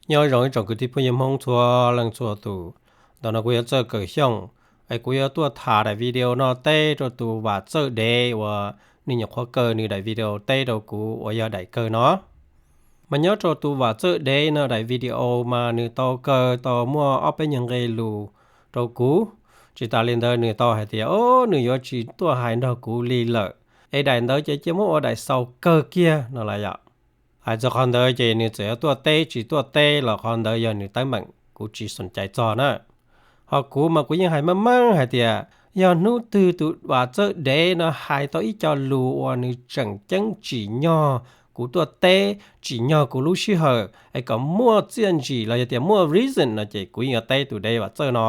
Nyob zoo ib tsoom kwv tij phooj ywg Hmoob txhua leej txhua tus, ntawm no kuv yog Txawj Kawm Xyooj, es kuv yuav tuaj tham daim video no teb rau tus Vam Txawj Dev uas nws nyuam qhuav kaw nws daim video teb rau kuv uas yog daim kawg no. Mas nyob rau tus Vam Txawj Dev no daim video mas nws tau kaw tau muaj ob peb nyuag nqe lus rau kuv. Tsis tas li ntawd nws tau hais tias o, nws yuav tsis tuaj hais nrog kuv li lawm, es daim ntawd ces cia muab ua daim xaus kawg kiag no lawm yom. Hais txog qhov ntawd ces nws txawm yuav tuaj teb tsis tuaj teb los qhov ntawd yog nws teeb meem, kuv tsis xoom cai txog na. Ho kuv mas kuv yeej hais meej meej hais tias yog hnub twg tus Vam Txawj Dev no hais tau ib co lus uas nws tseem ceeb tsim nyog kuv tuaj teb, tsim nyog kuv lub sij hawm es kom muaj txiaj ntsim los yog tias muaj reason no ces kuv yeej yuav teb tus Dev Vam Txawj no.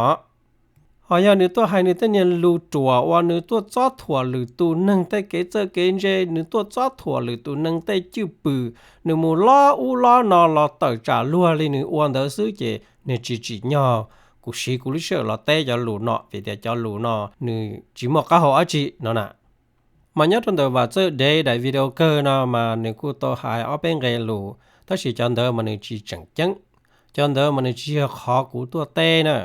Ho yog nws tuaj hais nws tej niag lus ruam uas nws tuaj txob thuam lwm tus neeg tej kev txawj kev ntse, nws tuaj txob thuam lwm tus neeg tej cwj pwm, nws mus lob ub lob no los tawm tsam luag li nws ua ntawd xwb ces nws tsis tsim nyog kuv siv kuv lub sij hawm los teb cov lus no vim tias cov lus no nws tsis muaj qab hau dab tsi no na. Mas nyob rau ntawm Vam Txawj Dev daim video kawg no mas nws kuj tau hais ob peb nqe lus, tab sis cov ntawd mas nws tsis tseem ceeb, cov ntawd mas nws tsis yog qhov kuv tuaj teb na.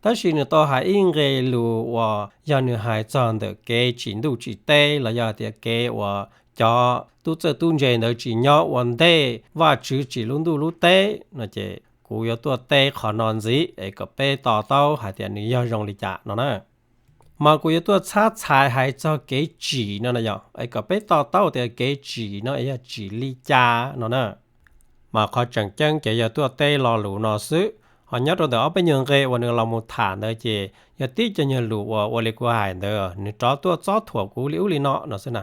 Tab sis nws tau hais ib nqe lus uas yog nws hais txog ntawm kev tsim ntuj tsim teb los yog tias kev uas cov tub txawj tub ntse ntawd tsis nyob ua ntej Vajtswv tsim lub ntuj lub teb no ces kuv yuav tuaj teb qhov no ntxiv es kom peb to taub hais tias nws yog zoo li cas no na. Mas kuv yuav tuaj txhab txhais hais txog kev tsim no na yom, es kom peb to taub tias kev tsim no es yog tsim li cas no na. Mas qhov tseem ceeb ces yog tuaj teb lo lus no xwb, ho nyob rau ntawm ob peb nyuag nqe uas nws los mus tham ntawd ces yog tib cov nyuag lus uas ua li kuv hais ntawd nws rov tuaj txob thuam kuv li ub li no no xwb na.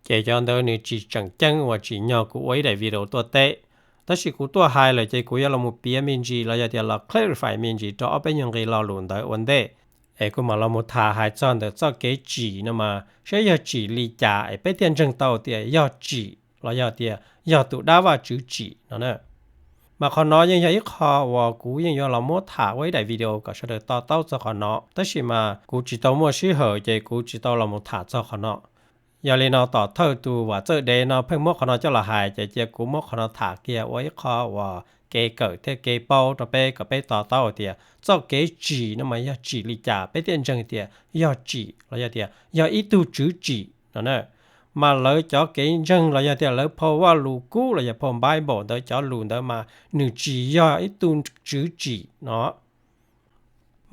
Ces cov ntawd nws tsis tseem ceeb uas tsim nyog kuv ua ib daim video tuaj teb. Tab sis kuv tuaj hais lawm ces kuv yuav los mus piav me ntsis los yog tias los clarify me ntsis rau ob peb nyuag nqe lo lus ntawd ua ntej, es kuv mam los mus tham hais txog ntawm txoj kev tsim no mas saib yog tsim li cas es peb thiaj ntseeg tau tias yog tsim los yog tias yog tus dab Vajtswv tsim no na. Mas qhov no yeej yog ib qho uas kuv yeej yuav los muab tham ua ib daim video kom sawv daws to taub txog qhov no, tab sis mas kuv tsis tau muaj sij hawm ces kuv tsis tau los mus tham txog qhov no. Yog li no tom thawj tus Vam Txawj Dev no pheej muab qhov no coj los hais ces cia kuv muab qhov no tham kiag ua ib qho uas kev kawm thiab kev paub rau peb kom peb to taub hais tias txoj kev tsim no mas yog tsim li cas peb thiaj ntseeg tias yog tsim los yog tias yog ib tug tswv tsim no na. Mas lawv cov kev ntseeg los yog tias lawv phau Vajluskub los yog phau Bible ntawd cov lus ntawd mas nws tsis yog ib tug tswv tsim no.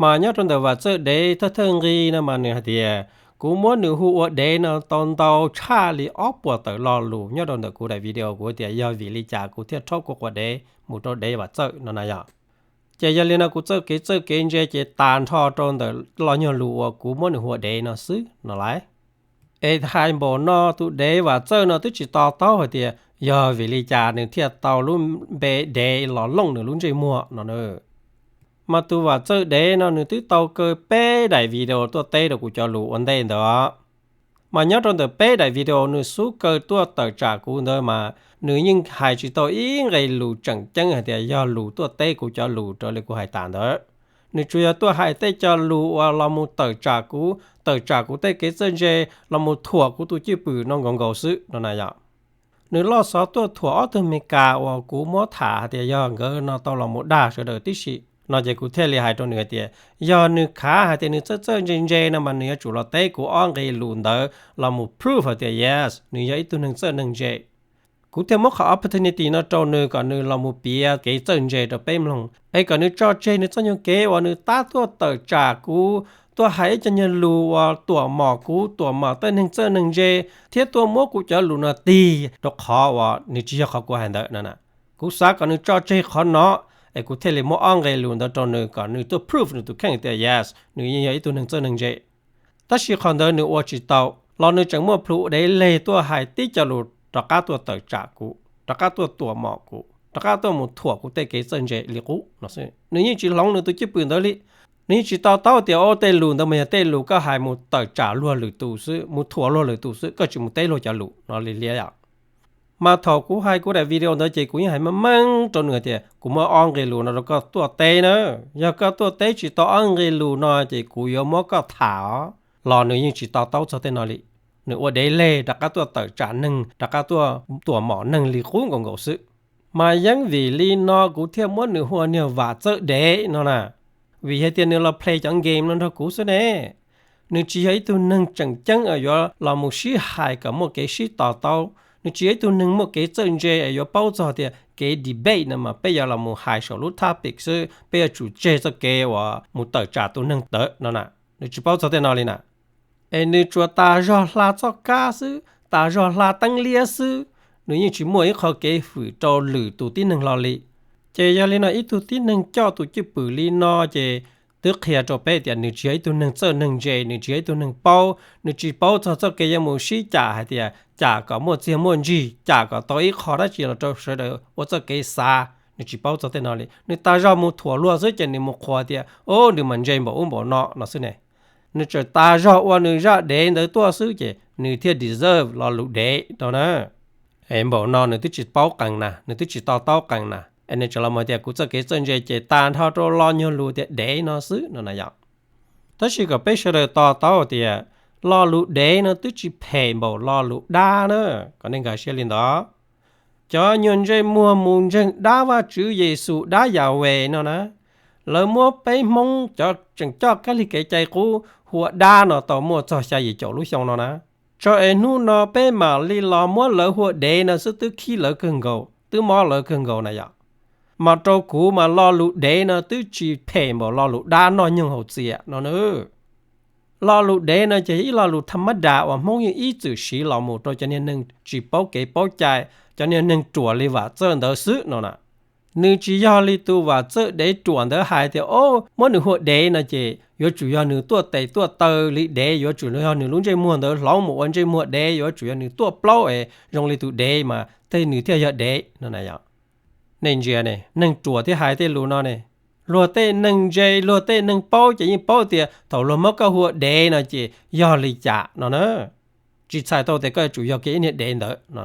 Mas nyob rau ntawm Vam Txawj Dev thawj thawj nqi no mas nws hais tias kuv muab nws hu ua dev no tau ntau tshaj li ob puas tawm lo lus nyob rau ntawm kuv daim video kuv tias yog vim li cas kuv thiaj rhaub kuv quas dev mus rau dev Vam Txawj no na yom. Ces yog li no kuv txawj kev txawj kev ntse ces tas nrho rau ntawm lo nyuag lus uas kuv muab nws hu ua dev no xwb no lauj. Es hais npaum no tus dev Vam Txawj no twb tsis to taub hais tias yog vim li cas nws thiaj tau lub npe dev los looj nws lub ntsej muag no na. Mas tus Vam Txawj Dev no nws twb tau kaw peb daim video tuaj teb rau kuv cov lus ua ntej ntawd. Mas nyob rau ntawm peb daim video nws xub kaw tuaj tawm tsam kuv ntawd mas nws yeej hais tsis tau ib nqe lus tseem ceeb hais tias yog lus tuaj teb kuv cov lus raws li kuv hais tas ntawd. Nws tsuas yog tuaj hais tej cov lus uas los mus tawm tsam kuv, tawm tsam kuv tej kev txawj ntse, los mus thuam kuv tus cwj pwm no nkaus nkaus xwb no na yom. Nws loj xov tuaj thuam ob tug Amelikas uas kuv muab tham hais tias yog nkawd no tau los mus dag sawv daws tib si no ces kuv thiaj li hais rau nws hais tias yog nws khav hais tias nws txawj txawj ntse ntse no mas nws yuav tsum los teb kuv ob nqe lus ntawd los mus proof hais tias yes, nws yog ib tug neeg txawj neeg ntse. Kuv thiaj muab qhov opportunity no rau nws kom nws los mus piav kev txawj ntse rau peb mloog, es kom nws tso tseg nws txoj nyuag kev uas nws tab tuaj tawm tsam kuv, tuaj hais ib co nyuag lus uas tuam mom kuv, tuam mom tej neeg txawj neeg ntse, thiab tuaj muab kuv cov lus no tig rau qhov uas nws tsis yog qhov kuv hais ntawd no na. Kuv xav kom nws tso tseg qhov no, es kuv thiaj li muab ob nqe lus ntawd rau nws kom nws tuaj proof nws tus kheej tias yes, nws yeej yog ib tug neeg txawj neeg ntse. Tab sis qhov ntawd nws ua tsis tau, los nws tseem muaj plhus dev leg tuaj hais tib co lus rov qab tuaj tawm tsam kuv, rov qab tuaj tuam mom kuv, rov qab tuaj mus thuam kuv tej kev txawj ntse li qub no xwb. Nws yeej tsis hloov nws tus cwj pwm ntawd li. Nws yeej tsis to taub tias o, tej lus ntawd mas yog tej lus koj hais mus tawm tsam luag lwm tus xwb, mus thuam luag lwm tus xwb, koj tsis mus teb luag cov lus no li liab yom. Mas thaum kuv hais kuv daim video ntawd ces kuv yeej hais meej meej rau nws tias kuv muab ob nqe lus no rau koj tuaj teb na. Yog koj tuaj teb tsis tau ob nqe lus no ces kuv yuav muab koj tham os. Los nws yeej tsis to taub txog tej no li. Nws ua dev leg rov qab tuaj tawm tsam neeg, rov qab tuaj tuam mom neeg li qub nkaus nkaus xwb. Mas yeej vim li no kuv thiaj muab nws hu ua niag Vam Txawj Dev no na, vim hais tias nws los play cov game no nrog kuv xwb ne. Nws tsis yog ib tug neeg tseem ceeb uas yuav los mus sib hais kom muaj kev sib to taub, nws tsis yog ib tug neeg muaj kev txawj ntse es yuav paub txog tias kev debate no mas peb yuav los mus hais saum lub topic xwb, peb yuav tsum tseg txoj kev uas mus tawm tsam tus neeg ntawd no na. Nws tsis paub txog tej no li na. Es nws tsuas tas zog hla txoj kab xwb, tas zog hla teeb liab xwb, nws yeej tsis muaj ib qho kev hwm rau lwm tus tib neeg hlo li. Ces yog li no ib tug tib neeg coj tus cwj pwm li no ces twb qhia rau peb tias nws tsis yog ib tug neeg txawj neeg ntse, nws tsis yog ib tug neeg paub, nws tsis paub txog txoj kev yuav mus sib cam hais tias cam kom muaj txiag muaj ntsig, cam kom tau ib qho dab tsi los rau sawv daws ua txoj kev xav, nws tsis paub txog tej no li. Nws tas zog mus thuam luag xwb ces nws mus qhuas tias o nws mas ntse npaum ub npaum no no xwb ne. Nws tseem tas zog ua nws zaj dev ntawd tuaj xwb ces nws thiaj deserve lo lus dev no na. Es npaum no nws twb tsis paub qees na, nws twb tsis to taub qees na, es nws tseem los mus tias kuv txoj kev txawj ntse ces tag nrho rau lo nyuag lus tias dev no xwb no na yom. Tab sis kom peb sawv daws to taub tias lo lus dev no twb tsis phem npaum lo lus dab na, kom nej nkag siab li ntawd. Cov nyuag ntsej muag mus ntseeg dab Vajtswv Yexus dab Yahweh no na, lawv muab peb Hmoob cov tseem coj kab lig kev cai qub hu ua dab no tau muaj txog xya yim caum lub xyoo no na. Tso es hnub no peb mam li los muab lawv hu ua dev no xwb twb khib lawv kawg nkaus, twb mob lawv kawg nkaus na yom. Mas rau kuv mas lo lus dev no twb tsis phem npaum lo lus dab noj nyoog haus txias no na. Lo lus dev no ces ib lo lus tha mab das uas Hmoob yeej ib txwm siv los mus rau cov niag neeg tsis paub kev paub cai, cov niag neeg ruam li Vam Txawj ntawd xwb no na. Nws tsis yog li tus Vam Txawj dev ruam ntawd hais tias o muab nws hu ua dev no ces yuav tsum yog nws tuaj tes tuaj taw li dev, yuav tsum yog nws lub ntsej muag ntawd hloov mus ua ntsej muag dev, yuav tsum yog nws tuaj plaub es zoo li tus dev mas tej nws thiaj yog dev no na yom. Nej ntsia ne, neeg ruam thiaj hais tej lus no ne. Luag tej neeg ntse, luag tej neeg paub ces yeej paub tias thaum luag muab koj hu ua dev no ces yog li cas no na. Tsis txhais tau tias koj yuav tsum yog kiag ib niag dev ntawd no.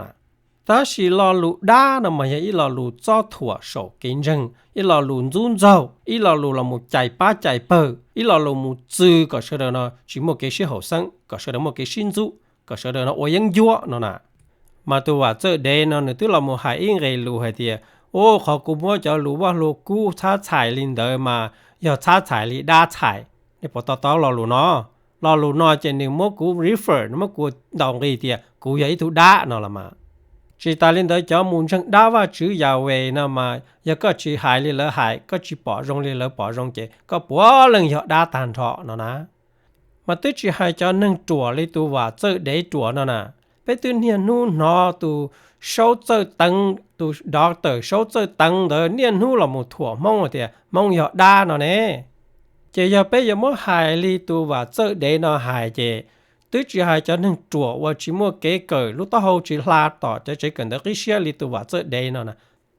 Tab sis lo lus dab no mas yog ib lo lus txob thuam saum kev ntseeg, ib lo lus ntxub ntxaug, ib lo lus los mus cais pab cais pawg, ib lo lus mus txwv kom sawv daws no tsis muaj kev sib haum xeeb, kom sawv daws muaj kev sib ntxub, kom sawv daws no ua yeeb ncuab no na. Mas tus Vam Txawj dev no nws twb los mus hais ib nqe lus hais tias u qhov kuv muab cov lus Vaj Lug Kub txhab txhais li ntawd mas yog txhab txhais li dab txhais. Nej puas to taub lo lus no? Lo lus no ces nws muab kuv refer, nws muab kuv ntaus nqi tias kuv yog ib tug dab no los mas. Tsis tas li ntawd cov mus ntseeg dab Vajtswv Yahweh no mas yog koj tsis hais li lawv hais, koj tsis pom zoo li lawv pom zoo ces koj puav leej yog dab tag nrho no na. Mas twb tsis hais cov neeg ruam li tus Vam Txawj dev ruam no na, peb twb niaj hnub hnov tus Saub Txawj Teev, tus doctor Saub Txawj Teev ntawd niaj hnub los mus thuam Hmoob tias Hmoob yog dab no ne. Ces yog peb yuav muab hais li tus Vam Txawj dev no hais ces twb tsis hais cov neeg ruam uas tsis muaj kev kawm, lub taub hau tsis hla tom cov tsev kawm ntawv qib siab li tus Vam Txawj dev no na.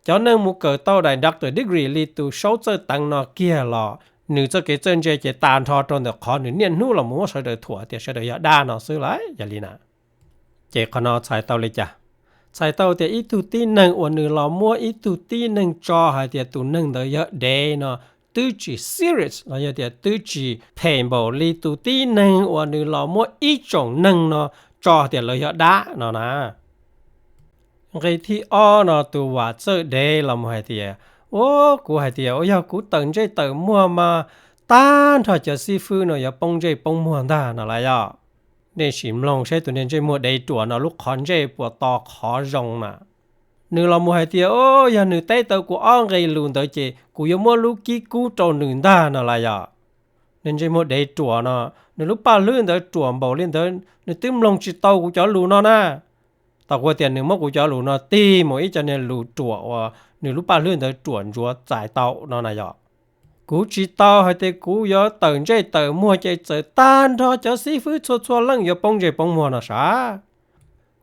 Cov neeg mus kawm tau daim doctor degree li tus Saub Txawj Teev no kiag los nws txoj kev txawj ntse ces tag nrho rau ntawm qhov nws niaj hnub los mus muab sawv daws thuam tias sawv daws yog dab no xwb lauj. Yog li na, ces qhov no txhais tau li cas? Txhais tau tias ib tug tib neeg uas nws los muab ib tug tib neeg tso hais tias tus neeg ntawd yog dev no twb tsis serious los yog tias twb tsis phem npaum li tus tib neeg uas nws los muab ib tsoom neeg no tso tias lawv yog dab no na. Nqe thib ob no tus Vam Txawj dev los mus hais tias u, kuv hais tias u yog kuv tawm ntsej tawm muag mas tag nrho cov xib fwb no yuav poob ntsej poob muag ntag no lauj. Yog nej sim mloog saib tus niag ntsej muag dev ruam no lub qhov ntsej puas to qhov zoo na. Nws los mus hais tias o, yog nws teb tau kuv ob nqe lus ntawd ces kuv yuav muab lub kib kub rau nws ntag no lauj. Yog niag ntsej muag dev ruam no, nws lub paj hlwb ntawd ruam npaum li ntawd nws twb mloog tsis tau kuv cov lus no na. Tau kuv tias nws muab kuv cov lus no tig mus ib co niag lus ruam uas nws lub paj hlwb ntawd ruam ntsuav txais tau no na yog. Kuv tsis tau hais tias kuv yuav tawm ntsej tawm muag ces txawm tag nrho cov xib fwb txhua txhua leej yuav poob ntsej poob muag no sav.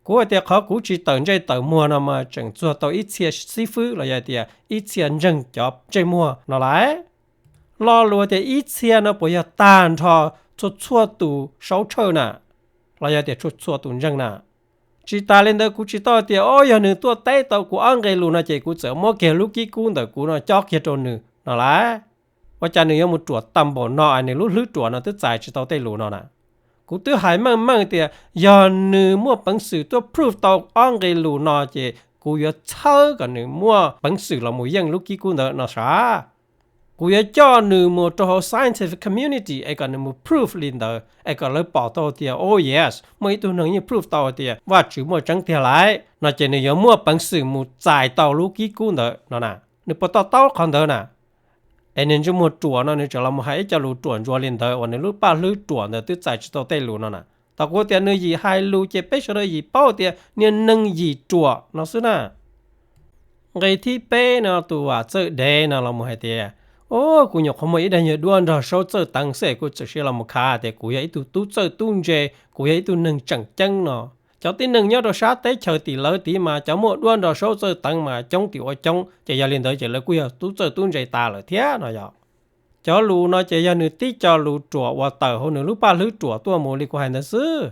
Kuv hais tias qhov kuv tsis tawm ntsej tawm muag no mas tseem txuag tau ib txhia xib fwb los yog tias ib txhia ntseeg cov ntsej muag no lauj. Lo lus tias ib txhia no puas yog tag nrho txhua txhua tus saub tshawj na, los yog tias txhua txhua tus ntseeg na? Tsis tas li ntawd kuv tsis tau tias o yog nws tuaj teb tau kuv ob nqe lus no ces kuv txawm muab kiag lub kib kub ntawm kuv no cob kiag rau nws no lauj. Ua cas nws yuav mus ruam tag npaum no, nws lub hlwb ruam no twb txais tsis tau tej lus no na? Kuv twb hais meej meej tias yog nws muaj peev xwm tuaj proof tau ob nqe lus no ces kuv yuav txhawb kom nws muaj peev xwm los mus yeej lub kib kub ntawd no sav. Kuv yuav coj nws mus rau hauv scientific community es kom nws mus proof li ntawd es kom lawv pom tau tias, oh yes, muaj ib tug neeg yeej proof tau tias Vajtswv muaj tseeb tiag lawm no ces nws yuav muaj peev xwm mus txais tau lub kib kub ntawd no na. Nws puas to taub qhov ntawd na? Es niag ntsej muag ruam no nws tseem los mus hais ib co lus ruam ntsuav li ntawd uas nws lub paj hlwb ruam ntawd twb txais tsis tau tej lus no na. Thaum kuv tias nws yim hais lus ces peb sawv daws yim paub tias niag neeg yim ruam no xwb na. Nqe thib peb no tus vam txawj dev no los mus hais tias, o, kuv nyuam qhuav muaj ib daim yawg duab nrog saub txawj teev xwb es kuv txawm sia los mus khav tias kuv yog ib tug tub txawj tub ntse, kuv yog ib tug neeg tseem ceeb no. Cov tib neeg nyob rau sab teb chaws tim lawv tid mas cov muaj duab nrog saub txawj teev mas coob tim ua coob, ces yog li ntawd ces lawv kuj yog tub txawj tub ntse tas lawm thiab no yog. Cov lus no ces yog nws tib co lus ruam uas tawm hauv nws lub paj hlwb ruam tuaj mus li kuv hais ntawd xwb.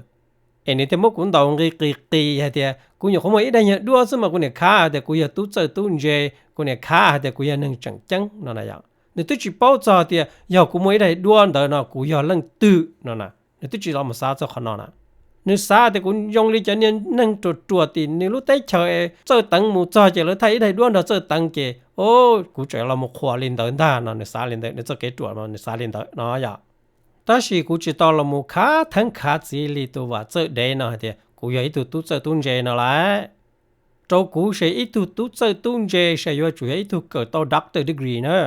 Es nws thiaj muab kuv ntaus nqi qis qis hais tias kuv nyuam qhuav muaj ib daim yawg duab xwb mas kuv niam khav hais tias kuv yog tub txawj tub ntse, kuv niam khav hais tias kuv yog neeg tseem ceeb no na yom. Nws twb tsis paub txog tias yog kuv muaj ib daim duab ntawd no kuv yog leej twg no na. Nws twb tsis los mus xav txog qhov no na. Nws xav tias kuv zoo li cov niag neeg ruam ruam tim nws lub teb chaws es txawj teev mus txog ces lawv thaij ib daim duab nrog txawj teev ces, o, kuv tseem los mus qhuas li ntawd ntag no nws xav li ntawd, nws txoj kev ruam no nws xav li ntawd no yom. Tab sis kuv tsis tau los mus khav theeb khav txiv li tus vam txawj dev no hais tias kuv yog ib tug tub txawj tub ntse no lawm. Rau kuv ces ib tug tub txawj tub ntse ces yuav tsum yog ib tug kawm tau doctor degree na.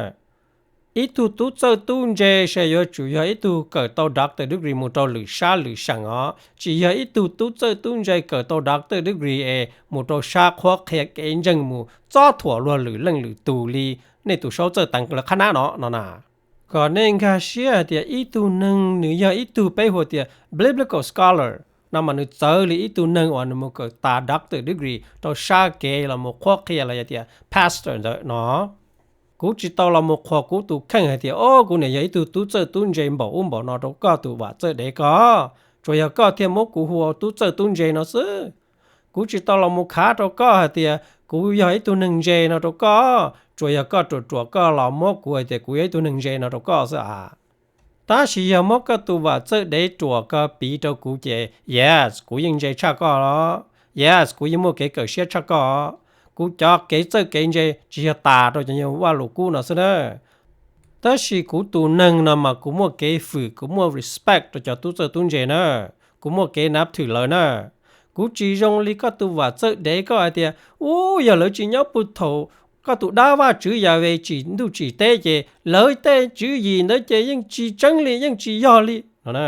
Ib tug tub txawj tub ntse ces yuav tsum yog ib tug kawm tau doctor degree mus rau lwm sab lwm seem os, tsis yog ib tug tub txawj tub ntse kawm tau doctor degree es mus rau sab qhuab qhia kev ntseeg mus txob thuam luag lwm leej lwm tus li nej tus saub txawj teev lawv qhab nab no no na. Kom nej nkag siab hais tias ib tug neeg nws yog ib tug peb hu tias biblical scholar no mas nws txawv li ib tug neeg uas nws mus kawm tas doctor degree rau sab kev los mus qhuab qhia los yog tias pastor ntawd no. Kuv tsis tau los mus qhuas kuv tus kheej hais tias, o, kuv niam yog ib tug tub txawj tub ntse npaum ub npaum no rau koj tus vam txawj dev ko. Tsuas yog koj thiaj muab kuv hu ua tub txawj tub ntse no xwb. Kuv tsis tau los mus khav rau koj hais tias kuv yog ib tug neeg ntse no rau koj, tsuas yog koj ruam ruam koj los muab kuv hais tias kuv yog ib tug neeg ntse no rau koj xwb a. Tab sis yog muab koj tus vam txawj dev ruam ko piv rau kuv ces yes, kuv yeej ntse tshaj koj los, yes, kuv yeej muaj kev kawm siab tshaj koj. Kuv cov kev txawj kev ntse tsis yog tas rau cov nyuag Vajluskub no xwb na. Tab sis kuv tus neeg no mas kuv muaj kev fwm, kuv muaj respect rau cov tub txawj tub ntse na, kuv muaj kev nav thwm lawv na. Kuv tsis zoo li koj tus vam txawj dev koj hais tias, u, yog lawv tsis nyob puag thaum koj tus dab Vajtswv Yas Ves tsim ntuj tsim teb ces lawv tej tswv yim ntawd ces yeej tsis tseeb li, yeej tsis yog li no.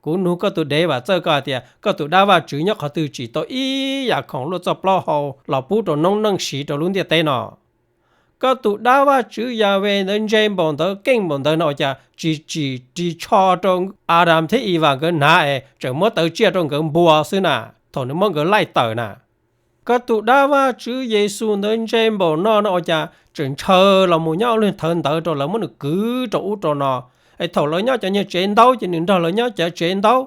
Kuv nug koj tus dev vam txawj koj hais tias koj tus dab Vajtswv nyob qhov twg tsim tau ib yam khoom luaj txoj plaub hau los pub rau noob neej siv rau lub ntiaj teb no? Koj tus dab Vajtswv Yas Ves ntawd ntse npaum ntawd keej npaum ntawd no ua cas tsis tsim ris tsho rau Adas thiab Evas nkawd hnav es tseem muab taw tsiaj rau nkawd npua xwb na, thaum nws muab nkawd laij tawm na? Koj tus dab Vajtswv Yexus ntawd ntse npaum no no ua cas tseem ntshaw los mus nyob lub thawv ntawd rau lawv muab nws kwv rau ub rau no, es thaum lawv nyob cov nyuag tsev ntaub ces nws nrog lawv nyob cov tsev ntaub.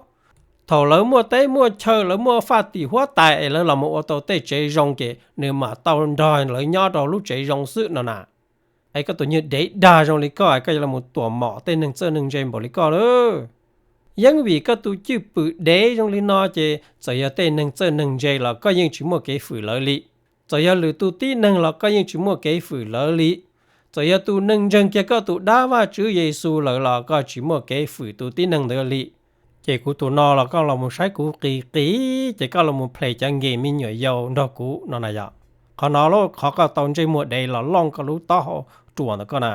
Thaum lawv muaj teb muaj chaw, lawv muaj faj tim huab tais es lawv los mus ua tau tej tsev zoo ces nws mam tau nrog lawv nyob rau lub tsev zoo xwb no na. Es koj tus nyuag dev dag zoo li koj es koj yuav los tuam mom tej neeg txawj neeg ntse npaum li koj lawm. Yeeb vim koj tus cwj pwm dev zoo li no ces txawm yog tej neeg txawj neeg ntse los koj yeej tsis muaj kev fwm lawv li. Txawm yog lwm tus tib neeg los koj yeej tsis muaj kev fwm lawv li. Txawm yog tus neeg ntseeg kiag koj tus dab Vajtswv Yexus lawm los koj tsis muaj kev fwm tus tib neeg ntawd li. Ces kuv tus no los koj los mus saib kuv qis qis ces koj los mus play cov game me nyuam yaus nrog kuv no na yom. Qhov no lauj, qhov koj tau ntsej muag dev los looj koj lub taub hau ruam ntawm koj na.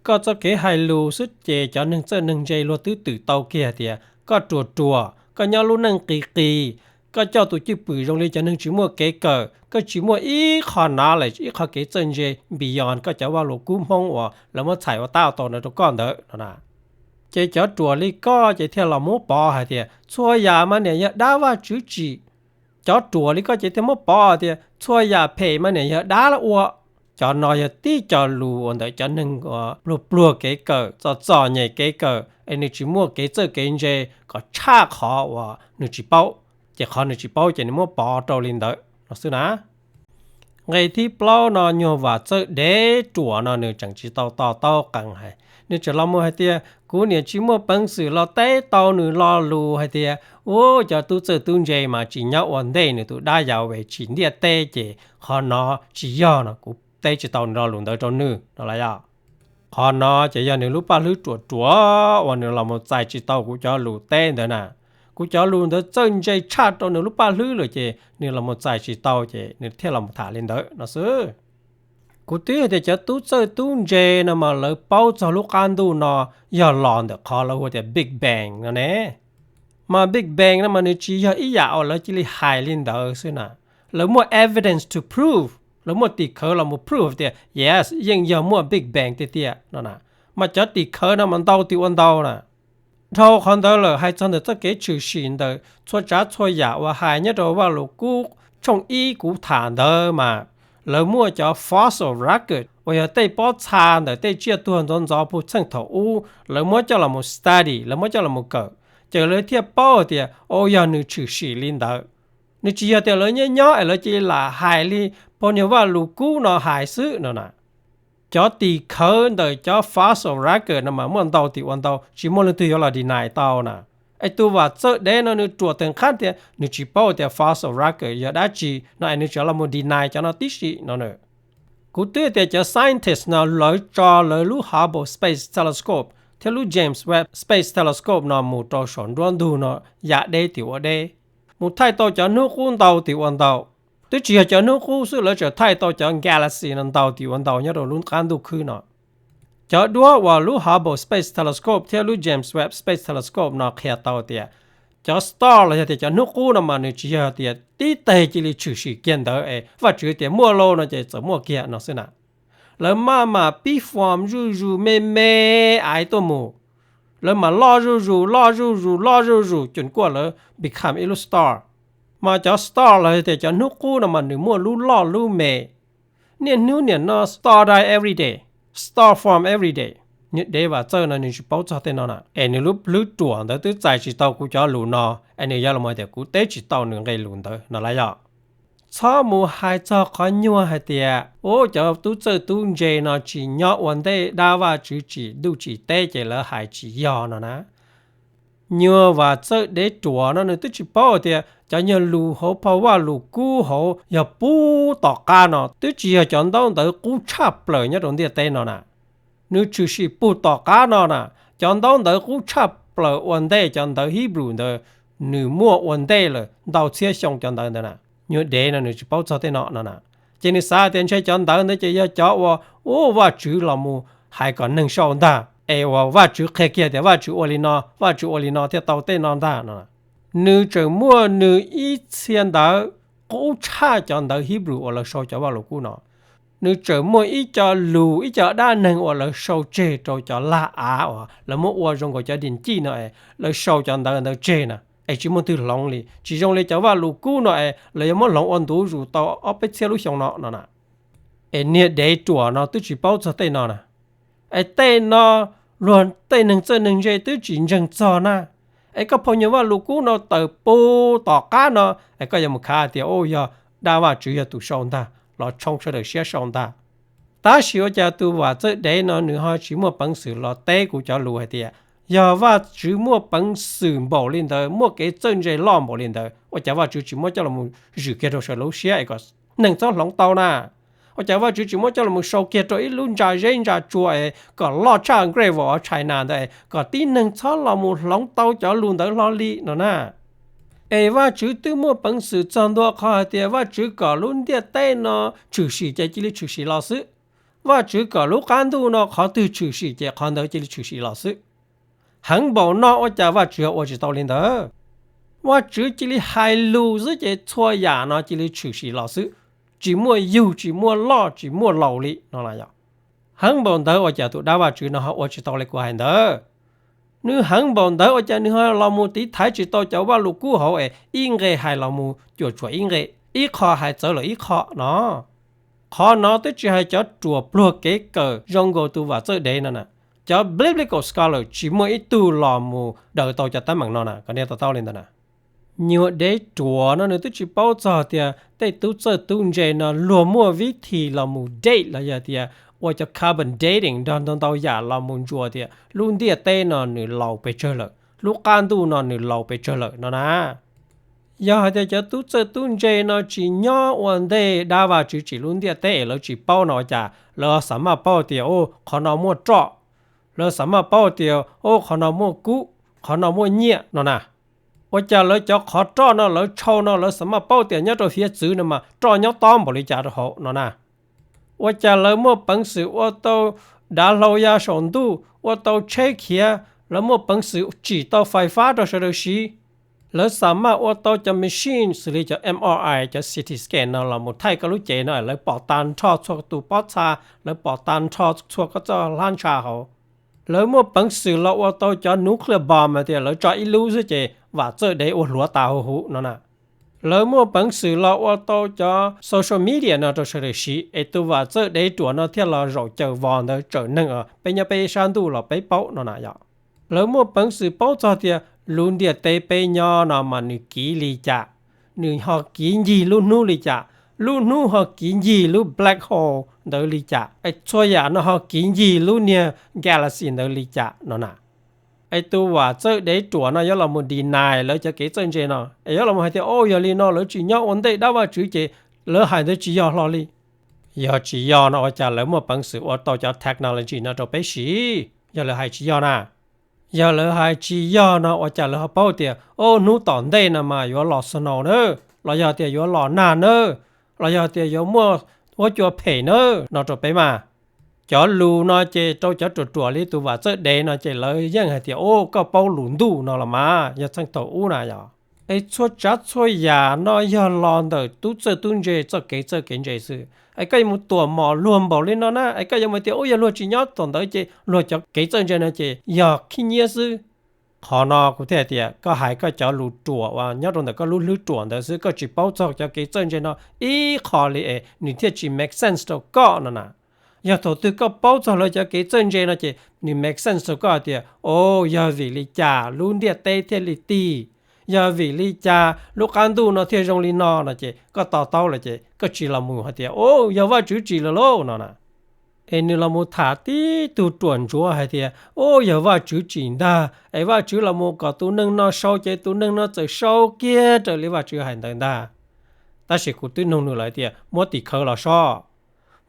Koj txoj kev hais lus xwb ces cov neeg txawj neeg ntse luag twb twm tau kiag tias koj ruam ruam, koj nyob lub neej qis qis, koj coj tus cwj pwm zoo li cov neeg tsis muaj kev kawm, koj tsis muaj ib qho knowledge, ib qho kev txawj ntse beyond koj cov Vajluskub Hmoob uas lawv muab txhais ua tab ua tau ntawd rau koj ntawd no na. Ces cov ruam li koj ces thiaj los muab pov hais tias txhua yam mas niam yog dab Vajtswv tsim. Cov ruam li koj ces thiaj muab pov tias txhua yam phem mas niam yog dab ua. Cov no yog tib co lus uas ntawm cov neeg uas pluag pluag kev kawm, txom txom nyem kev kawm es nws tsis muaj kev txawj kev ntse kom tshaj qhov uas nws tsis paub, ces qhov nws tsis paub ces nws muab pov rau li ntawd no xwb na. Nqe thib plaub no nyuag Vam Txawj Dev Ruam no nws tseem tsis tau to taub qees hais, nws tseem los mus hais tias kuv niam tsis muaj peev xwm los teb tau nws lo lus hais tias, u, cov tub txawj tub ntse mas tsis nyob ua ntej nws tus dab Yauve tsim ntiaj teb ces qhov no tsis yog no, kuv teb tsis tau nws lo lus ntawd rau nws no los yog. Qhov no ces yog nws lub paj hlwb ruam ruam uas nws los mus txais tsis tau kuv cov lus teb ntawd na. Kuv cov lus ntawd txawj ntse tshaj rau nws lub paj hlwb lawm ces nws los mus txais tsis tau ces nws thiaj los mus tham li ntawd no xwb. Kuv twb hais tias cov tub txawj tub ntse no mas lawv paub txog lub qab ntuj no yog los ntawm qhov lawv hu tias Big Bang no ne. Mas Big Bang no mas nws tsis yog ib yam uas lawv cia li hais li ntawd xwb na. Lawv muaj evidence to prove, lawv muaj tim khawv los mus prove tias yes, yeej yog muaj Big Bang tiag tiag no na. Mas cov tim khawv no mas ntau tim ua ntau na. Dhau qhov ntawd lawm, hais txog ntawm txoj kev tshwm sim ntawm txhua tsav txhua yam uas hais nyob rau Vajluskub tshooj ib kuv tham ntawd mas lawv muaj cov fossil record uas yog tej pob txha ntawm tej tsiaj tuag ntxov ntxov puag txheej thaum ub lawv muab coj los mus study, lawv muab coj los mus kawm, ces lawv thiaj paub tias, o, yog nws tshwm sim li ntawd. Nws tsis yog tias lawv nyob nyob es lawv cia li lam hais li pog niag Vajluskub no hais xwb no na. Cov tim khawv ntawm cov fossil record no mas muaj ntau tim ua ntau, tsis muaj leej twg yuav los deny tau na. Es tus Vam Txawj Dev no nws ruam tag nrho tias nws tsis paub tias fossil record yog dab tsi no es nws tseem los mus deny cov no tib si no na. Kuv twb tias cov scientist no lawv tso lawv lub Hubble Space Telescope thiab lub James Webb Space Telescope no mus rau saum nruab ntug no yam deb tim ua deb, mus thaij tau cov hnub qub ntau tim ua ntau. Twb tsis yog cov hnub qub xwb, lawv tseem thaij tau cov galaxy no ntau tim ua ntau nyob rau lub qab ntuj khwb no. Cov duab uas lub Hubble Space Telescope thiab lub James Webb Space Telescope no qhia tau tias cov star los yog tias cov hnub qub no mas nws tsis yog tias tib teg cia li tshwm sim kiag ntawd es Vajtswv tias muaj lauj no ces txawm muaj kiag no xwb na. Lawv maj mam pib form zuj zus me me aiv tuaj mus, lawv mam loj zuj zus loj zuj zus loj zuj zus cus kuaj lawv become ib lub star. Mas cov star los yog tias cov hnub qub no mas nws muaj lub loj lub me. Niaj hnub niam no star die every day, star form every day. Niag dev Vam Txawj no nws tsis paub txog tej no na, es nws lub hlwb ruam ntawd twb txais tsis tau kuv cov lus no, es nws yuav los hais tias kuv teb tsis tau nws nqe lus ntawd no lawm yog. Txhob mus hais txog qhov nyuag hais tias, u, cov tub txawj tub ntse no tsis nyob ua ntej dab Vajtswv tsim ntuj tsim teb ces lawv hais tsis yog no na. Nyuag Vam Txawj Dev Ruam no nws twb tsis paub tias cov nyuag lus hauv phau Vajluskub hauv yog puag tom qab no twb tsis yog cov ntaub ntawv qub tshaj plaws nyob rau ntiaj teb no na. Nws tshwm sim puag tom qab no na, cov ntaub ntawv qub tshaj plaws ua ntej cov ntawv Hebrew ntawd, nws muaj ua ntej lawm ntau txhiab xyoo cov ntawv ntawd na. Nyuag dev no nws tsis paub txog tej no no na. Ces nws xav tias ntshe cov ntawv ntawd ces yog cov uas, u, Vajtswv los mus hais kom neeg sau ntag, es uas Vajtswv qhia kiag tias Vajtswv ua li no, Vajtswv ua li no thiaj tau tej no ntag no. Nws tseem muaj nws ib txhia ntawv qub tshaj cov ntawv Hebrew uas lawv sau cov Vajluskub no. Nws tseem muaj ib co lus, ib co dab neeg uas lawv sau tseg rau cov lag av uas lawv muab ua zoo nkaus cov di ncij no es lawv sau cov ntawv ntawd tseg na, es tsis muaj twg hloov li. Tsis zoo li cov Vajluskub no es lawv yuav muab hloov ua ntu zus tau ob peb txhiab lub xyoo no no na. Es niag dev ruam no twb tsis paub txog tej no na. Es tej no luag tej neeg txawj neeg ntse twb tsis ntseeg txog na. Es koj phau nyuag Vajluskub no tawm puag tom qab no, es koj yuav mus khav tias, u, yog dab Vajtswv yog tus sau ntag, los tshoob sawv daws siab sau ntag. Tab sis ua cas tus Vam Txawj Dev no nws ho tsis muaj peev xwm los teb kuv cov lus hais tias, yog Vajtswv muaj peev xwm npaum li ntawd, muaj kev txawj ntse loj npaum li ntawd, ua cas Vajtswv tsis muab coj los zwm kiag rau sawv daws lub siab es kom neeg txhob hloov tau na? Ua cas Vajtswv tsis muab coj los sau kiag rau ib lub ntsa zeb ntsa tsua es kom loj tshaj Great Wall of China ntawd es kom tib neeg txhob los mus hloov tau cov lus ntawd hlo li no na? Es Vajtswv twb muaj peev xwm txog ntua qhov hais tias Vajtswv kom lub ntiaj teb no tshwm sim ces cia li tshwm sim los xwb. Vajtswv kom lub qab ntuj no qhov twg tshwm sim ces qhov ntawd cia li tshwm sim los xwb. Heev npaum no ua cas Vajtswv ua tsis tau li ntawd? Vajtswv cia li hais lus xwb ces txhua yam no cia li tshwm sim los xwb, tsis muaj yug, tsis muaj loj, tsis muaj laus li no los yog. Heev npaum ntawd ua cas tus dab Vajtswv no ho ua tsis tau li kuv hais ntawd? Nws heev npaum ntawd ua cas nws ho los mus tiv thaiv tsis tau cov Vajluskub hauv es ib nqe hais los mus cuam tshuam ib nqe, ib qho hais txawv lawm ib qho no? Qhov no twb tsis hais cov ruam pluag kev kawm zoo nkaus tus Vam Txawj Dev no na. Cov biblical scholar tsis muaj ib tug los mus daws tau cov teeb meem no na, kom nej to taub li ntawd na. Nyuag dev ruam no nws twb tsis paub txog tias tej tub txawj tub ntse no luag muaj vib thi los mus date los yog tias ua cov carbon dating nrog ntau ntau yam los mus ntsuas tias lub ntiaj teb no nws laus pes tsawg lawm, lub qab ntuj no nws laus pes tsawg lawm no na. Yog hais tias cov tub txawj tub ntse no tsis nyob ua ntej dab Vajtswv tsim lub ntiaj teb es lawv tsis paub no ua cas lawv xav maj paub tias, o, qhov no muaj roj, lawv xav maj paub tias, o, qhov no muaj kub, qhov no muaj nyiaj no na. Ua cas lawv cov qhov roj no lawv tshau no lawv xav maj paub tias nyob rau hiav txwv no mas roj nyob tob npaum li cas rau hauv no na. Ua cas lawv muaj peev xwm ua tau dav hlau ya saum ntuj, ua tau tsheb khiav, lawv muaj peev xwm tsim tau fais fab rau sawv daws siv. Lawv xav maj ua tau cov machine xws li cov M R I, cov C T scan no los mus thaij koj lub cev no lawv pom tag nrho txhua tus pob txha, lawv pom tag nrho txhua koj txoj hlab ntsha hauv. Lawv muaj peev xwm los ua tau cov nuclear bomb tias lawv tso ib lub xwb ces vam txawj dev ua hluav tas huv huv no na. Lawv muaj peev xwm los ua tau cov social media no rau sawv daws siv es tus vam txawj dev ruam no thiaj los zaum caws vos ntawd tsawm neeg os, peb nyob peb sab ntuj los peb paub no na yom. Lawv muaj peev xwm paub txog tias lub ntiaj teb peb nyob no mas nws kiv li cas, nws ho kiv ncig lub hnub li cas, lub hnub ho kiv ncig lub black hole ntawd li cas, es txhua yam no ho kiv ncig lub niag galaxy ntawd li cas no na. Es tus vam txawj dev ruam no yuav los mus deny lawv cov kev txawj ntse no es yuav los mus hais tias, o, yog li no lawv tsis nyob ua ntej dab Vajtswv ces lawv hais ntawd tsis yog hlo li. Yog tsis yog no ua cas lawv muaj peev xwm ua tau cov technology no rau peb siv? Yog lawv hais tsis yog na, yog lawv hais tsis yog no ua cas lawv ho paub tias, o, hnub tom ntej no mas yuav los snow na, los yog tias yuav los nag na, los yog tias yuav muaj huab cua phem na no rau peb mas. Cov lus no ces rau cov ruam ruam li tus vam txawj dev no ces lawv yeej hais tias, o, koj paub lus ntuj no los mas yog txheej thaum ub na yom. Es txhua tsav txhua yam no yog los ntawm tub txawj tub ntse txoj kev txawj kev ntse xwb. Es koj yuav mus tuam mom luag npaum li no na, es koj yuav mus tias, u, yog luag tsis nyob thaum ntawd ces luag cov kev txawj ntse no ces yog khib nyiab xwb. Qhov no kuv thiaj hais tias koj hais koj cov lus ruam uas nyob rau ntawm koj lub hlwb ruam ntawd xwb, koj tsis paub txog cov kev txawj ntse no ib qho li es nws thiaj tsis make sense rau koj no na. Yog thaum twg koj paub txog lawv cov kev txawj ntse no ces nws make sense rau koj hais tias, o, yog vim li cas lub ntiaj teb thiaj li tig, yog vim li cas lub qab ntuj no thiaj zoo li no no ces koj to taub lawm ces koj tsis los mus hais tias, o, yog Vajtswv tsim lawm lauj no na. Es nws los mus tham tib tug ruam ntsuav hais tias, o, yog Vajtswv tsim ntag, es Vajtswv los mus kom tus neeg no sau ces tus neeg no txawm sau kiag raws li Vajtswv hais ntawd ntag. Tab sis kuv twb nug nws lawm tias muab tim khawv los soj,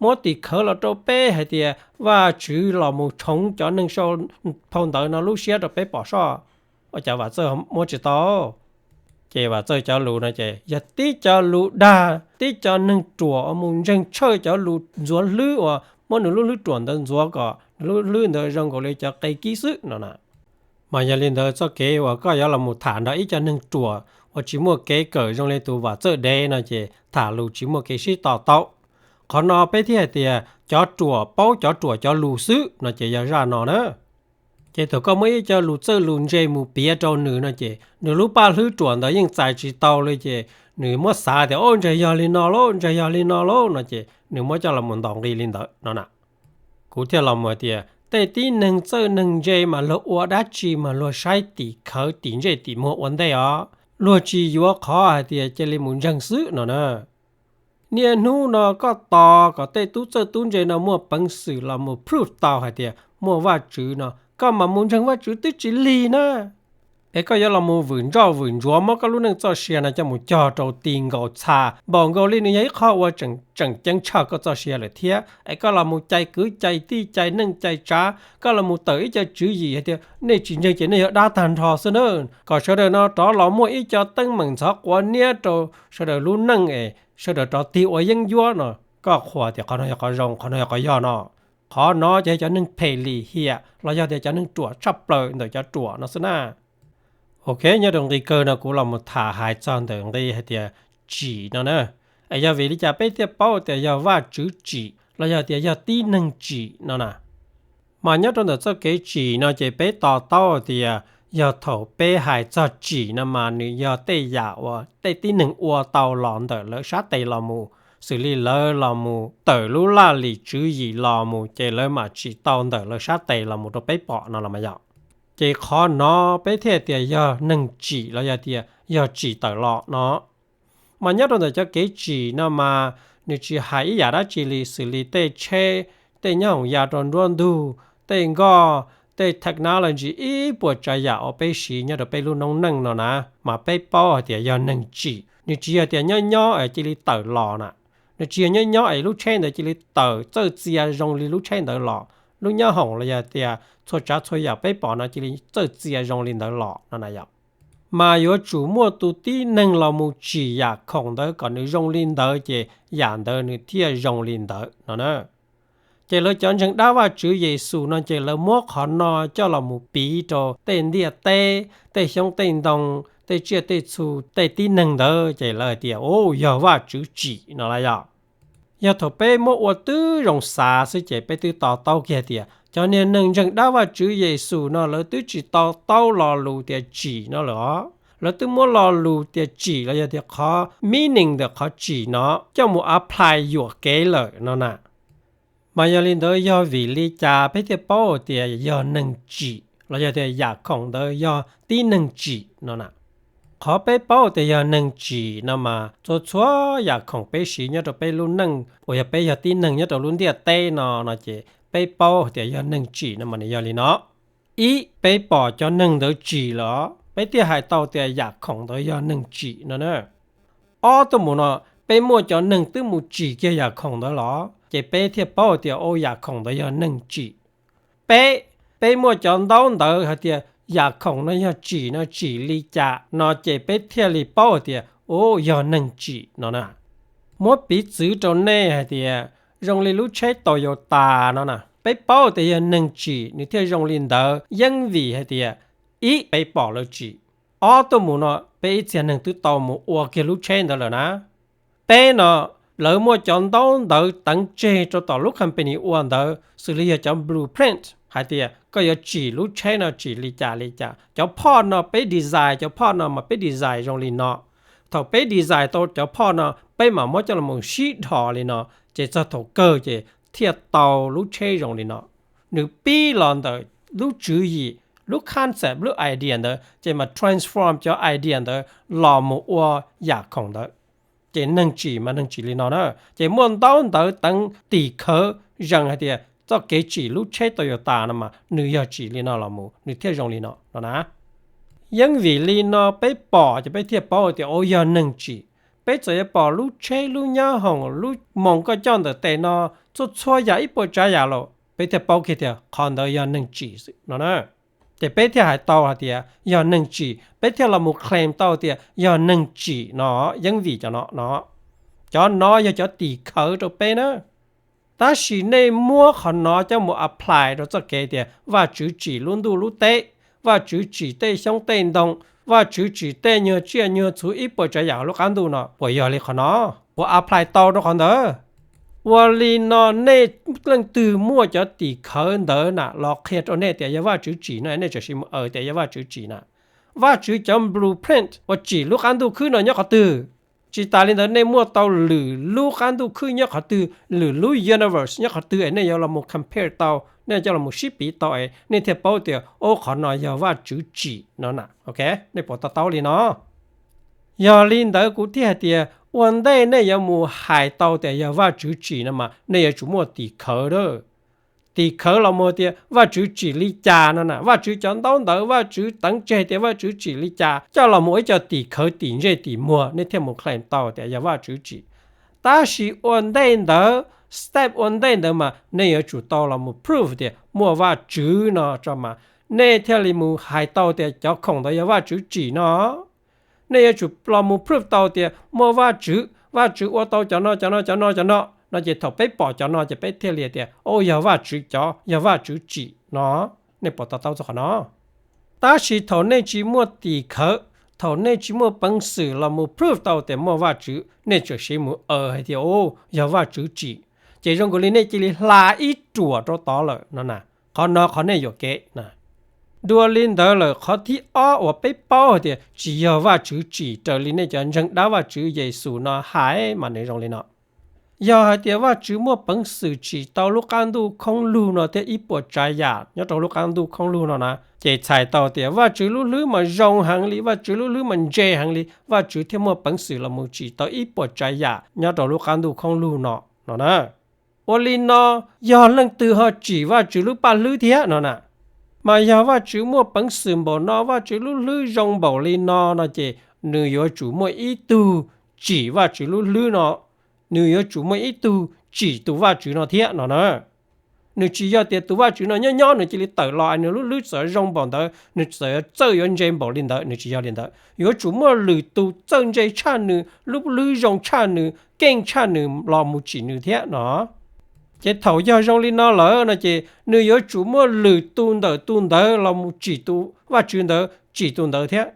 muab tim khawv los rau peb hais tias Vajtswv los mus tshoov cov neeg sau phau ntawv no lub siab rau peb pom soj. Ua cas Vam Txawj muab tsis tau? Ces Vam Txawj cov lus no ces yog tib cov lus dag tib cov neeg ruam uas mus ntseeg tshawj cov lus ntxuav hlwb uas muab nws lub hlwb ruam ntawd ntxuav kom nws lub hlwb ntawd zoo nkaus li cov qe kib xwb no na. Mas yog li ntawd txoj kev uas koj yuav los mus tham nrog ib co neeg ruam uas tsis muaj kev kawm zoo li tus Vam Txawj dev no ces tham lus tsis muaj kev sib to taub. Qhov no peb thiaj hais tias cov ruam paub cov ruam cov lus xwb no ces yog zaj no na. Ces thaum koj muab ib co lus txawj lus ntse mus piav rau nws no ces nws lub paj hlwb ruam ntawd yeej txais tsis tau li ces nws muab xav tias, o, ntshe yog li no lauj, ntshe yog li no lauj no ces nws muab coj los mus ntaus nqi li ntawd no na. Kuv thiaj los mus hais tias tej tib neeg txawj neeg ntse mas luag ua dab tsi mas luag saib tim khawv tim ntsej tim muag ua ntej os, luag tsis yuav qhov hais tias cia li mus ntseeg xwb no na. Niaj hnub no koj tos kom tej tub txawj tub ntse no muaj peev xwm los mus proof tau hais tias muaj Vajtswv no koj mam mus ntseeg Vajtswv twb tsis lig na. Es koj yuav los mus vwm ntsoj vwm ntsuav muab koj lub neej txoj sia no coj mus cog rau ti nkaus txha npaum nkaus li nws yog ib qho uas tseem ceeb tshaj koj txoj sia lawm thiab. Es koj los mus cais kwv cais tij cais neej cais tsav, koj los mus tawm ib co tswv yim hais tias nej tsis ntseeg ces nej yog dab tag nrho xwb na, kom sawv daws no rov los muaj ib co teeb meem ntxhov quav niab rau sawv daws lub neej es sawv daws rov tig ua yeeb ncuab no, koj qhuas tias qhov no yog qhov zoo, qhov no yog qhov yog no. Qhov no ces cov neeg phem lim hiam los yog tias cov neeg ruam tshaj plaws ntawm cov ruam no xwb na. Ok, nyob rau nqi kawg no kuv los mus tham hais txog ntawm nqi hais tias tsim no na. Es yog vim li cas peb thiaj paub tias yog Vajtswv tsim los yog tias yog tib neeg tsim no na? Mas nyob rau ntawm txoj kev tsim no ces peb to taub tias yog thaum peb hais txog tsim no mas nws yog tej yam uas tej tib neeg ua tau los ntawm lawv sab tes los mus, xws li lawv los mus tawm lub laj lim tswv yim los mus ces lawv mam tsim tau ntawm lawv sab tes los mus rau peb pom no los mas yog. Ces qhov no peb thiaj tias yog neeg tsim los yog tias yog tsim tawm los no. Mas nyob rau ntawm cov kev tsim no mas nws tsis hais ib yam dab tsi li xws li tej tsheb, tej nyoob hoom ya rau nruab ntug, tej nkoj, tej technology ib puas tsav yam uas peb siv nyob rau peb lub noob neej no na, mas peb paub hais tias yog neeg tsim. Nws tsis yog tias nyob nyob es cia li tawm los na. Nws tsis yog nyob nyob es lub tsheb ntawd cia li tawm txawj txia zoo li lub tsheb ntawd los, lub nyoob hoom los yog tias txhua tsav txhua yam peb pom no cia li txawj txia zoo li ntawd los no na yom. Mas yuav tsum muaj tus tib neeg los mus tsim yam khoom ntawd kom nws zoo li ntawd ces yam ntawd nws thiaj zoo li ntawd no na. Ces lawv cov ntseeg dab Vajtswv Yexus no ces lawv muab qhov no coj los mus piv rau tej ntiaj teb, tej xyoob tej ntoo, tej tsiaj tej txhu, tej tib neeg ntawd ces lawv hais tias, u, yog Vajtswv tsim no lawm yom. Yog thaum peb muab ua tib zoo xav xwb ces peb twb to taub kiag tias cov niag neeg ntseeg dab Vajtswv Yexus no lawv twb tsis to taub lo lus tias tsim no lawm os. Lawv twb muab lo lus tias tsim los yog tias qhov meaning ntawm qhov tsim no coj mus apply yuam kev lawm no na. Mas yog li ntawd yog vim li cas peb thiaj paub tias yog neeg tsim los yog tias yam khoom ntawd yog tib neeg tsim no na? Qhov peb paub tias yog neeg tsim no mas txhua txhua yam khoom peb siv nyob rau peb lub neej uas yog peb yog tib neeg nyob rau lub ntiaj teb no no ces peb paub tias yog neeg tsim no mas nws yog li no. Ib, peb pom cov neeg ntawd tsim lawm peb thiaj hais tau tias yam khoom ntawd yog neeg tsim no na. Ob tuaj mus no, peb muaj cov neeg twb mus tsim kiag yam khoom ntawd los ces peb thiaj paub tias u yam khoom ntawd yog neeg tsim. Peb, peb muaj cov ntaub ntawv hais tias yam khoom no yog tsim no tsim li cas no ces peb thiaj li paub hais tias u yog neeg tsim no na. Muab piv txwv rau nej hais tias zoo li lub tsheb Toyota no na, peb paub tias yog neeg tsim nws thiaj zoo li ntawd yeeb vim hais tias ib, peb pom lawv tsim. Ob tuaj mus no peb ib txhia neeg twb tau mus ua kiag lub tsheb ntawd lawm na. Peb no, lawv muaj cov ntaub ntawv teev tseg rau tom lub company ua ntawd xws li yog cov blueprint hais tias koj yuav tsim lub tsheb no tsim li cas li cas. Cov phoj no peb design, cov phoj no mas peb design zoo li no. Thaum peb design tau cov phoj no peb mam muab coj los sib dhos li no, ces txog thaum kawg ces thiaj tau lub tsheb zoo li no. Nws pib los ntawm lub tswv yim, lub concept, lub idea ntawd ces mas transform cov idea ntawd los mus ua yam khoom ntawd. Ces neeg tsim mas neeg tsim li no na. Ces muaj ntaub ntawv teev tim khawv zees hais tias txoj kev tsim lub tsheb Toyota no mas nws yog tsim li no los mus nws thiaj zoo li no no na. Yeeb vim li no peb pom ces peb thiaj paub tias u yog neeg tsim. Peb txawm yuav pom lub tsheb, lub nyoob hoom, lub moos koj coj ntawm tes no, txhua txhua yam ib puas tsav yam los peb thiaj paub kiag tias qhov ntawd yog neeg tsim xwb no na. Ces peb thiaj hais tau hais tias yog neeg tsim, peb thiaj los mus claim tau tias yog neeg tsim no, yeeb vim cov no no. Cov no yog cov tim khawv rau peb na. Tab sis nej muab qhov no coj mus apply rau txoj kev tias Vajtswv tsim lub ntuj lub teb, Vajtswv tsim tej xyoob tej ntoo, Vajtswv tsim tej nyuag tsiaj nyuag txhu ib puas tsav yam hauv lub qab ntuj no, puas yog li qhov no? Puas apply tau rau qhov ntawd? Ua li no nej leej twg muaj cov tim khawv ntawd na los qhia rau nej tias yog Vajtswv tsim no nej tseem siv mus aws tias yog Vajtswv tsim na. Vajtswv cov blueprint uas tsim lub qab ntuj khwb no nyob qhov twg? Tsis tas li ntawd nej muaj tau lwm lub qab ntuj khwb nyob qhov twg, lwm lub universe nyob qhov twg es nej yuav los mus compare tau, nej coj los sib piv tau es nej thiaj paub tias o qhov no yog Vajtswv tsim no na. Ok, nej puas to taub li no? Yog li ntawd kuv thiaj hais tias ua ntej nej yuav mus hais tau tias yog Vajtswv tsim no mas nej yuav tsum muaj tim khawv a. Tim khawv los mus tias Vajtswv tsim li cas no na, Vajtswv cov ntaub ntawv, Vajtswv teev tseg tias Vajtswv tsim li cas, coj los mus ib co tim khawv tim ntsej tim muag nej thiaj mus claim tau tias yog Vajtswv tsim. Tab sis ua ntej ntawd, step ua ntej ntawd mas nej yuav tsum tau los mus prove tias muaj Vajtswv no tso mas nej thiaj li mus hais tau tias cov khoom ntawd yog Vajtswv tsim no. Nej yuav tsum los mus prove tau tias muaj Vajtswv, Vajtswv ua tau cov no cov no cov no cov no no ces thaum peb pom cov no ces peb thiaj li tias o yog Vajtswv cov, yog Vajtswv tsim no. Nej puas to taub txog qhov no? Tab sis thaum nej tsis muaj tim khawv, thaum nej tsis muaj peev xwm los mus prove tau tias muaj Vajtswv, nej tseem siv mus aws hais tias o yog Vajtswv tsim, ces zoo nkaus li nej cia li hla ib ruam rau tod lawm no na. Qhov no qhov nej yuam kev na. Dua li ntawd lawm qhov thib ob uas peb paub hais tias tsis yog Vajtswv tsim raws li nej cov ntseeg dab Vajtswv Yexus no hais mas nws zoo li no. Yog hais tias Vajtswv muaj peev xwm tsim tau lub qab ntuj khoob lug no thiab ib puas tsav yam nyob rau lub qab ntuj khoob lug no na, ces txhais tau tias Vajtswv lub hlwb mas zoo heev li, Vajtswv lub hlwb mas ntse heev li, Vajtswv thiaj muaj peev xwm los mus tsim tau ib puas tsav yam nyob rau lub qab ntuj khoob lug no, no na. Ua li no, yog leej twg ho tsim Vajtswv lub paj hlwb thiab no na? Mas yog Vajtswv muaj peev xwm npaum no, Vajtswv lub hlwb zoo npaum li no no ces nws yuav tsum muaj ib tug tsim Vajtswv lub hlwb no, nws yuav tsum muaj ib tug tsim tus Vajtswv no thiab no na. Nws tsis yog tias tus Vajtswv no nyob nyob nws cia li tawm los es nws lub hlwb txawm zoo npaum ntawd, nws txawm txawj yuav ntse npaum li ntawd, nws tsis yog li ntawd. Yuav tsum muaj lwm tus txawj ntse tshaj nws, lub hlwb zoo tshaj nws, keej tshaj nws los mus tsim nws thiab no. Ces thaum yog zoo li no lawm no ces nws yuav tsum muaj lwm tus ntawm tus ntawd los mus tsim tus Vajtswv ntawd, tsim tus ntawd thiab.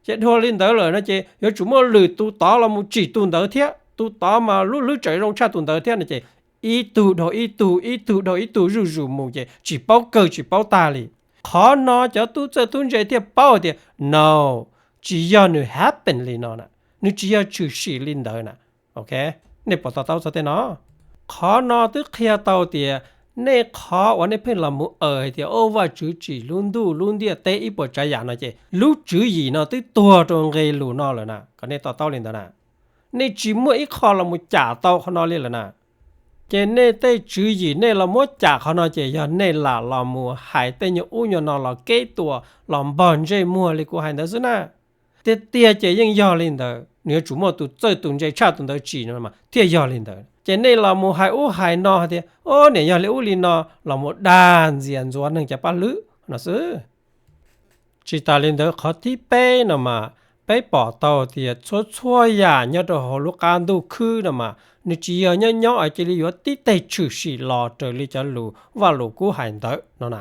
Ces dhau li ntawd lawm no ces yuav tsum muaj lwm tus tod los mus tsim tus ntawd thiab, tus tod mas lub hlwb tseem zoo tshaj tus ntawd thiab no ces ib tug dhau ib tug, ib tug dhau ib tug zuj zus mus ces tsis paub kawg tsis paub tag li. Qhov no cov tub txawj tub ntse thiaj paub tias no, tsis yog nws happen li no na, nws tsis yog tshwm sim li ntawd na. Nej puas to taub txog tej no? Qhov no twb qhia tau tias nej qhov uas nej pheej los mus aws hais tias o Vajtswv tsim lub ntuj lub ntiaj teb ib puas tsav yam no ces lub tswv yim no twb tuag rau nqe lus no lawm na, kom nej to taub li ntawd na. Nej tsis muaj ib qho los mus cam tau qhov no li lawm na. Ces nej tej tswv yim nej los muab cam qhov no ces yog nej lam los mus hais tej nyuag ub nyuag no los keb tuam los npog ntsej muag li kuv hais ntawd xwb na. Tiag tiag ces yeej yog li ntawd, nws yuav tsum muaj tus txawj tus ntse tshaj tus ntawd tsim no mas thiaj yog li ntawd. Ces nej los mus hais ub hais no hais tias o niam yog li ub li no los mus dag ntxias ntxuav neeg cov paj hlwb no xwb. Tsis tas li ntawd qhov thib peb no mas peb pom tau tias txhua txhua yam nyob rau hauv lub qab ntuj khwb no mas nws tsis yog nyob nyob es cia li yuav tib teg tshwm sim los raws li cov lus Vajluskub hais ntawd no na.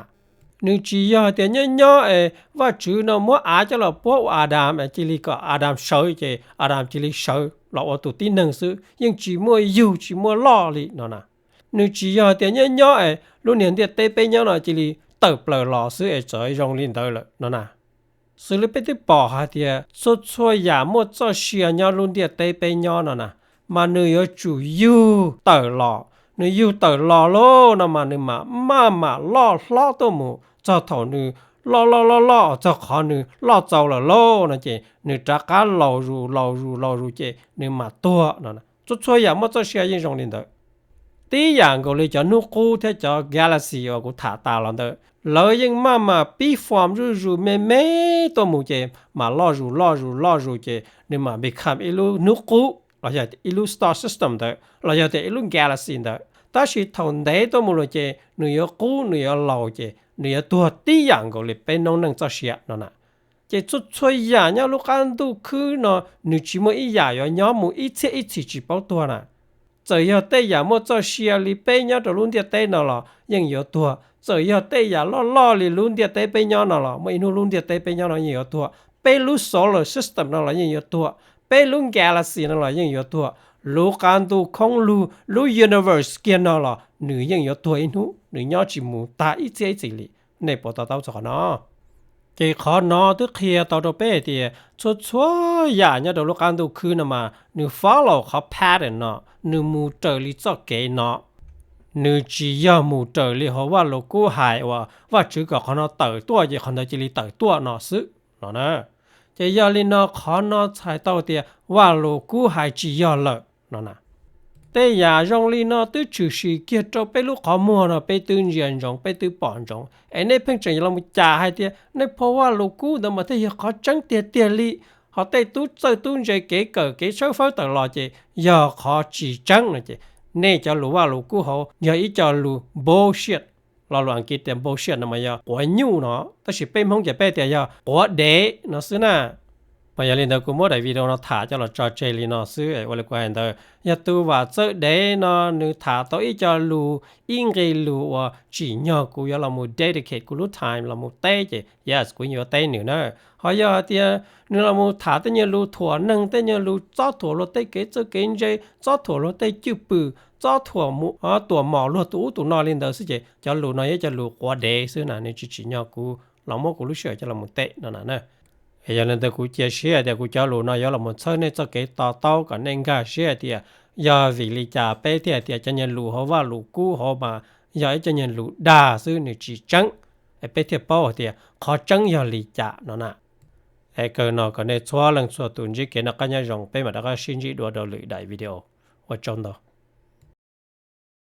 Nws tsis yog tias nyob nyob es Vajtswv no muab av coj los puab ua Adam es cia li kom Adam sawv ces Adam cia li sawv los ua tus tib neeg xwb, yeej tsis muaj yug tsis muaj loj li no na. Nws tsis yog tias nyob nyob es lub niag ntiaj teb peb nyob no cia li tawm plaws los xwb es txawm zoo li ntawd lawm no na. Xws li peb twb pom hais tias txhua txhua yam muaj txoj sia nyob lub ntiaj teb peb nyob no na, mas nws yuav tsum yug tawm los. Nws yug tawm los lauj no mas nws mam maj mam loj hlob tuaj mus txog thaum nws loj loj loj loj txog qhov nws loj txaus lawm lauj no ces nws rov qab laus zus laus zus laus zus ces nws mam tuag no. Txhua txhua yam muaj txoj sia yeej zoo li ntawd. Tib yam nkaus li cov hnub qub thiab cov galaxy uas kuv tham tas los ntawd, lawv yeej maj mam pib form zuj zus me me tuaj mus ces mam loj zus loj zus loj zus ces nws mam become ib lub hnub qub los yog ib lub star system ntawd los yog tias ib lub galaxy ntawd. Tab sis thaum ntev tuaj mus lawm ces nws yuav qub nws yuav laus ces nws yuav tuag tib yam nkaus li peb noob neej txoj sia no na. Ces txhua txhua yam nyob lub qab ntuj khwb no nws tsis muaj ib yam yuav nyob mus ib txhiab ib txhis tsis paub tuag na. Txawm yog tej yam muaj txoj sia li peb nyob rau lub ntiaj teb no los yeej yuav tuag, txawm yog tej yam loj loj li lub ntiaj teb peb nyob no los muaj ib hnub lub ntiaj teb peb nyob no yeej yuav tuag, peb lub solar system no los yeej yuav tuag, peb lub galaxy no los yeej yuav tuag, lub qab ntuj khoob lug lub universe kiag no los nws yeej yuav tuag ib hnub, nws nyob tsis mus tag ib txhiab ib txhis li. Nej puas to taub txog qhov no? Ces qhov no twb qhia tau rau peb hais tias txhua txhua yam nyob rau lub qab ntuj khwb no mas nws follow qhov pattern no, nws mus raws li txoj kev no. Nws tsis yog mus raws li hauv Vajluskub hais uas Vajtswv kom qhov no tawm tuaj ces qhov ntawd cia li tawm tuaj no xwb no na. Ces yog li no qhov no txhais tau tias Vajluskub hais tsis yog lawm no na. Tej yam zoo li no twb tshwm sim kiag rau peb lub qhov muag no peb twb ntsia ntsoov peb twb pom ntsoov es nej pheej tseem los mus cam hais tias nej phau Vajluskub ntawd mas thiaj yog qhov tseeb tiag tiag li, ho tej tub txawj tub ntse kev kawm kev tshawb fawb tawm los ces yog qhov tsis tseeb no ces nej cov lus Vajluskub hauv yog ib co lus bullshit. Lo lus Askiv tias bullshit no mas yog quav nyuj no, tab sis peb Hmoob ces peb tias yog quav dev no xwb na. Mas yog li ntawd kuv muab daim video no tham coj los tso tseg li no xwb es ua li kuv hais ntawd, yog tus vam txawj dev no nws tham tau ib co lus, ib nqe lus uas tsim nyog kuv yuav los mus dedicate kuv lub time los mus teb ces yes kuv yuav teb nws na. Ho yog hais tias nws los mus tham tej nyuag lus thuam neeg, tej nyuag lus txob thuam luag tej kev txawj kev ntse, txob thuam luag tej cwj pwm, txob thuam mus tuam mom luag tus ub tus no li ntawd xwb ces cov lus no yog cov lus quav dev xwb na, nws tsis tsim nyog kuv los muab kuv lub sij hawm coj los mus teb no na. Yog li ntawd kuv cia siab hais tias kuv cov lus no yuav los mus txhawb nej txoj kev to taub kom nej nkag siab hais tias Yog vim li cas peb thiaj hais tias cov nyuag lus hauv Vajluskub hauv mas yog ib cov nyuag lus dag xwb, nws tsis tseeb, es peb thiaj paub hais tias qhov tseeb yog li cas no na. Es kawg no kom nej txhua leej txhua tus ntsib kev noj qab nyob zoo, peb mam rov qab sib ntsib dua rau lwm daim video. Ua tsaug ntau.